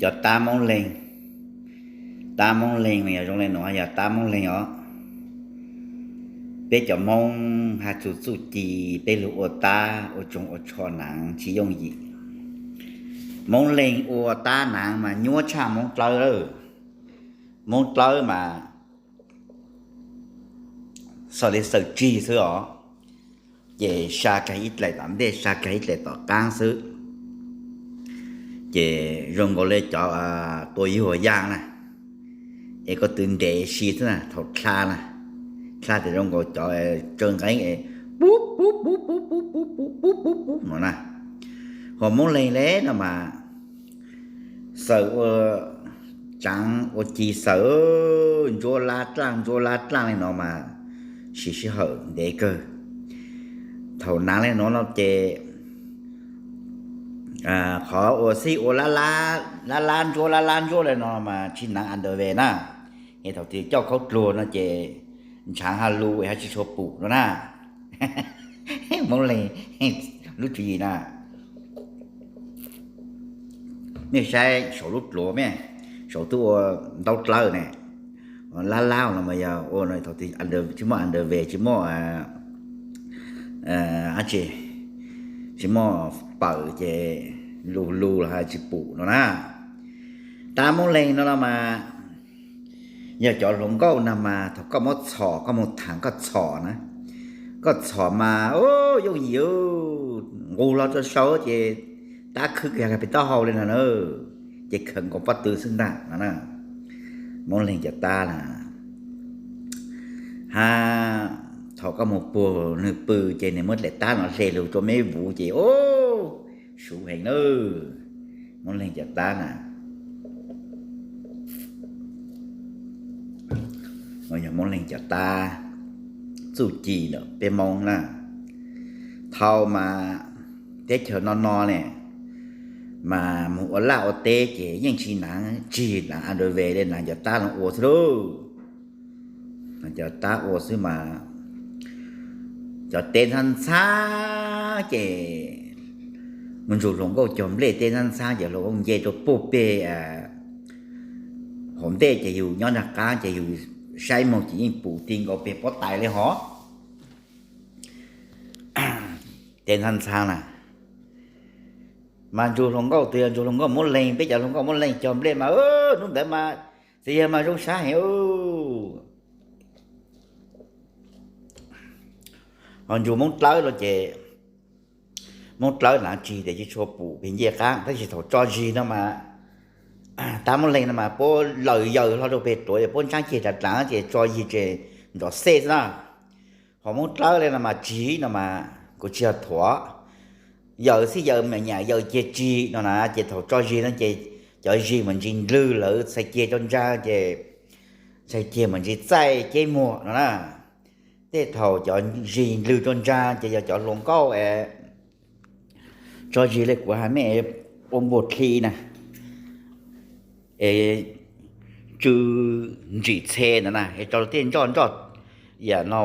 Cov tab Moob Leeg, tab Moob Leeg mas yog zoo le nuav, yog tab Moob Leeg os. Peb cov Moob has txug txuj ci, peb lug ua tab ua tsoog ua tsho naav tsis yooj yim. Moob Leeg ua tab naav mas nyuaj tshaj Moob Dlawb lawm. Moob Dlawb mas xaws li xaws tsig xwb os, ces sa kag ib dlaim tom ntej, sa kag ib dlaim tom qaab xwb, ces zoo nkaus li cov tua yuag yaaj na, es koj tw ntev si xwb na, thaum dlha na, dlha tes zoo nkaus cov tsawv nqeeb es pub pub pub pub pub pub pub pub pub pub no na. Ho Moob Leeg le no mas xaws ua tsaav ua ci, xaws ntsuab lab dlaaj ntsuab lab dlaaj le no mas siv sij hawm ntev kawg. Thaum naav le nuav no ces qhov ua xij ua lab lab ntsuab lab lab ntsuab le no mas tsis naav underwear na, es thaum twg coj khaub dluag no ces ntshaav ha lug es ha tsis tshua pum no na. Moob Leeg lub tswv yim na. Mej saib saum lub dluav mej, saum twb ua ntaub dlawb ne, lab lab no mas yog ua thaum twg tsis muaj underwear, tsis muaj dab tsi, tsis muaj pawm ces lug lug los ha tsis pum no na. Tab Moob Leeg no los mas yog cov hluas nkauj no mas thaum koj muab txhom, koj mus thaam koj txhom na, koj txhom mas yooj yim, nqus hlo rua sau ces tab khwb kag pem taub hau le no na, ces khaws nkaus pob tw xwb ntag no na. Moob Leeg cov tab na, hab thaum koj mus puag nwg pw ces nwg muab daim tab no hle lug rua meb vuv ces o, suv heev na. Moob Leeg cov tab na, yog Moob Leeg cov tab txuj ci ntawm peb Moob na. Thaum mas teb chaws no no ne, mas mus ua laj ua teb ces yeej tsis naav tsig naav underwear le, naav cov tab no ua xwb lauj. Cov tab ua xwb mas cov teb ntxhab ntxhab ces mus ntsug hluas nkauj cog nplej, teb ntxhab ntxhab ces hluas nkauj nce rua puag peg hauv ntej ces yug nyob nraag qaab ces yug saib moog ces yeej pum ti nkaus peg pob tais le hov. Teb ntxhab ntxhab na, mas ntsug hluas nkauj twg, ntsug hluas nkauj Moob Leeg, peb cov hluas nkauj Moob Leeg cog nplej mas hnub ntawd mas txiv yawg mas zoo sab heev. Ho ntsug Moob Dlawb no ces Moob Dlawb naav tsig tes tsis tshua pum peg ncej qaab, tab sis thaum tso zig no mas tab Moob Leeg no mas puab laws yaws hlo rua peg tuav, puab ntsaab ceg dlav dlav ces tso zig ces nrov xej xwb na. Ho Moob Dlawb le no mas tsig no mas kuv tsis yog thuam, yaws xij yaws me nyam yaws ceg tsig no na, ces thaum tso zig no ces cov zig mas ntsis ndlwg lawm txhais ceg rua ntsaa ces txhais ceg mas ntsis txaij ceb muag no na. Tej thaum cov zig ndlwg rua ntsaa ces yog cov hluas nkauj es tso zig le kuv has mej ua npuag dhi na, es tsw ntsim txhe ntawd na, es tso tej nroj nroj yam no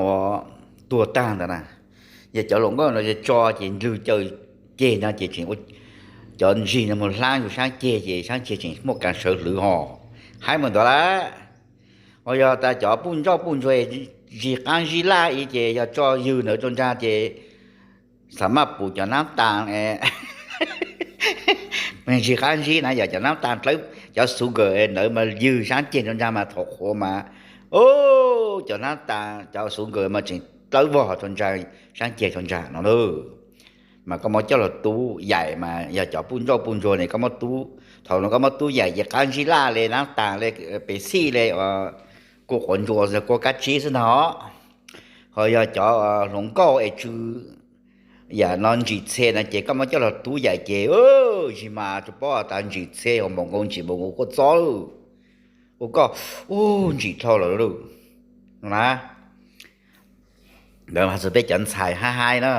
tuag tag ntawd na. Yog cov hluas nkauj no tso ces ndlwg caws ceg no ces tseem ua cov zig no mus hlaab yug saab ceg ces saab ceg tseem muaj kav sawv hlwv hos. Haib mus ntawd lawm. Ho yog tas cov puj ntsauj puj ntsuag zig qaab zib laj i ces yog tso ywg ntawd rua ntsaa ces xam maj pum cov naab tas, zig qaab zib na, yog cov naab tas dlawb, cov sugar ntawd mas ywg saab ceg rua ntsaa mas thaum qhuav mas cov naab tas cov sugar mas tseem dlawb vog rua ntsaa, saab ceg rua ntsaa no na. Mas koj muab coj lug tub yaim mas yog cov puj ntsauj puj ntsuag ne koj muab tub, thaum no koj muab tub yaim ces qaab zib laj le, naab tas le, pes xij le, kua quav ntsuas kua kab tsib xwb ntag. Ho yog cov hluas nkauj es tsw yam no ntsim txhe no ces koj muab coj lug tub yaim ces zig mas tsuas paub tas ntsim txhe, ho npaum nkaus ntsim npaum nkaus kua txob lawm, ua koj ub ntsim dhau lawm lauj no na. Ntawd mas txug peb cov ntxhais haib haib na.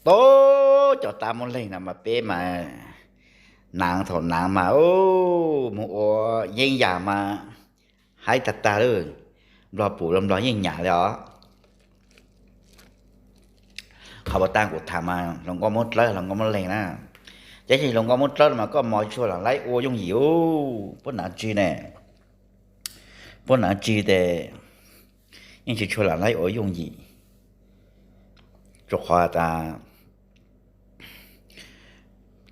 Tub cov tab Moob Leeg no mas peb mas naav thaum naav mas moog ua yeeb yam mas haib tag tag lawm. Nplog pum los Nplog yeej nyam li os. Qhov uas taag kuv tham mas hluas nkauj Moob Dlawb hluas nkauj Moob Leeg na, Cov yawg hluas nkauj Moob Dlawb no mas koj mos tsis tshua lam laib ua yooj yim ub, puab nav tsi ne, puab nav tsi tes yeej tsis tshua lam laib ua yooj yim, rua qhov tas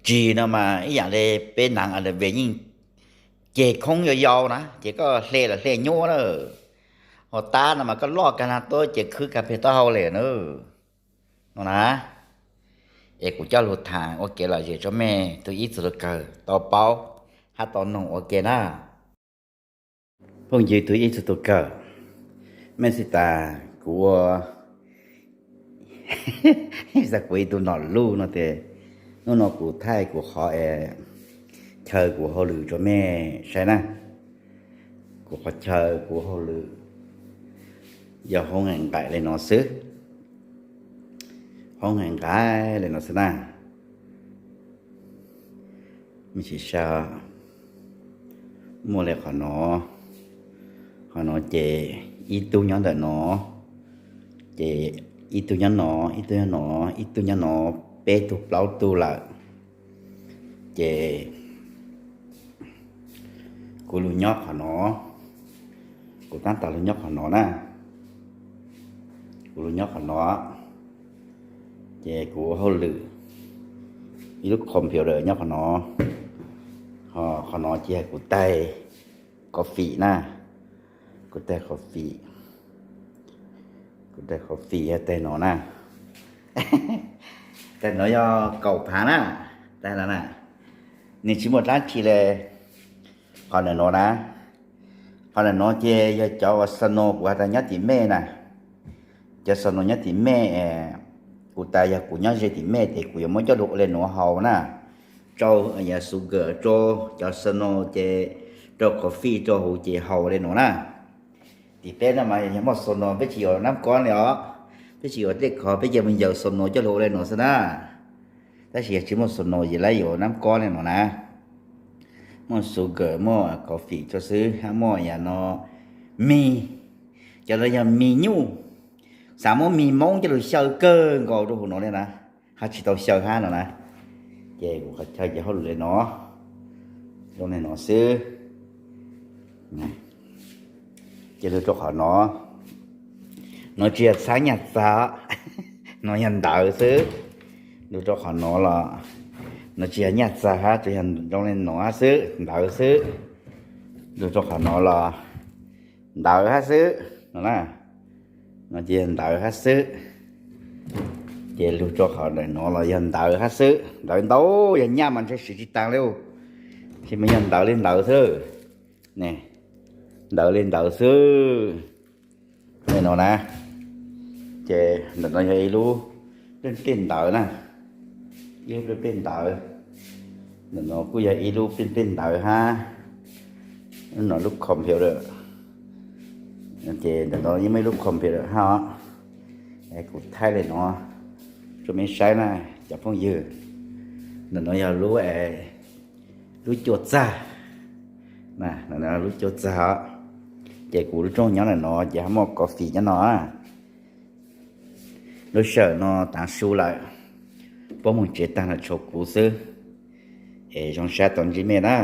tsi no mas ib yaam le peb nav a le ve yeej ceg khoob yau yau na, ces koj hle los hle nyuaj na, ho tab no mas koj loj kag na tuab ces khwb kag peg taub hau le na, no na. Es kuv coj lug tham ua kev lom zem rua mej tug ib txug tug kawg tau paub hab tau noog ua ke na. Phooj ywg tug ib txug tug kawg, mej xav tas kuv ua, xav kuv ib tug nom luj no tes, hnub no kuv thaij kuv qhov es chaw kuv hauj lwm rua mej saib na. Kuv qhov chaw kuv hauj lwm yog hoob nqaim nqaim le no xwb, hoob nqaim nqaim le no xwb na. Mej sim saib, muaj le qhov no, qhov no ces ib tug nyob ntawm no, ces ib tug nyob no, ib tug nyob no, ib tug nyob no, peb tug plaub tug lawm. Ces kuv lug nyob qhov no, kuv tab tom lug nyob qhov no na, kuv lug nyob qhov no, ces kuv ua hauj lwm, ib lub computer nyob qhov no, ho qhov no ces yog kuv taig coffee na, kuv taig coffee, kuv taig coffee yog taig no na, taig no yog kaum phav na, taig no na, nws tsis muaj dlaab tsi le. Qhov ntawm no na, qhov ntawm no ces yog cov uas snow kuv has tas nyob tim mej na, cov snow nyob tim mej, kuv tas yog kuv nyob ze tim mej tes kuv yuav muab coj lug ua le nuav haus na, rau yog sugar rau cov snow ces rau coffee rau huv ces haus le nuav na. Tim peb no mas yog muaj snow peb tsis yuav nab kob le os, peb tsis yuav tej khov, peb cia mus ncaws snow coj lug ua le nuav xwb na. Tab sis yog tsis muaj snow ces lawv yuav nab kob le nuav na. Muaj sugar, muaj coffee rau xwb, hab muaj yam no, mis, cov no yog mis nyuj, xav muab mis Moob coj lug xyaw kawg nkaus rau huv no le na, hab tsis tau xyaw hab no na. Ces kuv qhov chaw ces hauj lwm le no, zoo le no xwb. Ces lug rau qhov no, no tsis yog txhab nyaj txag, no yog ntawv xwb. Lug rau qhov no los, no tsis yog nyaj txag hab, tsuas yog zoo le no hab xwb, ntawv xwb. Lug rau qhov no los ntawv hab xwb no na, no ces yog ntawv hab xwb. Ces lug rau qhov ntawm no los yog ntawv hab xwb, ntawv ntau, yog nyaj mas ntshe siv tsis taag le, tab sis mas yog ntawv le ntawv xwb, ntawv le ntawv xwb. Le no na, ces ntawm no yog ib lub plej plej ntawv na, ib lub plej plej ntawv. Ntawm no kuj yog ib lub plej plej ntawv hab, no lub computer, ces ntawm no yeej muaj ib lub computer hab os. Kuv thaij le no rau mej saib na cov phooj ywg. Ntawm no yog lub, lub cua txag, lub cua txag os. Ces kuv lub rooj nyob ntawm no ces hab muaj coffee nyob no. Lub sij hawm no taav su lawm, puab moog tsev taag lawm tshuav kuv xwb. Es zoo sab tau ntsib mej na.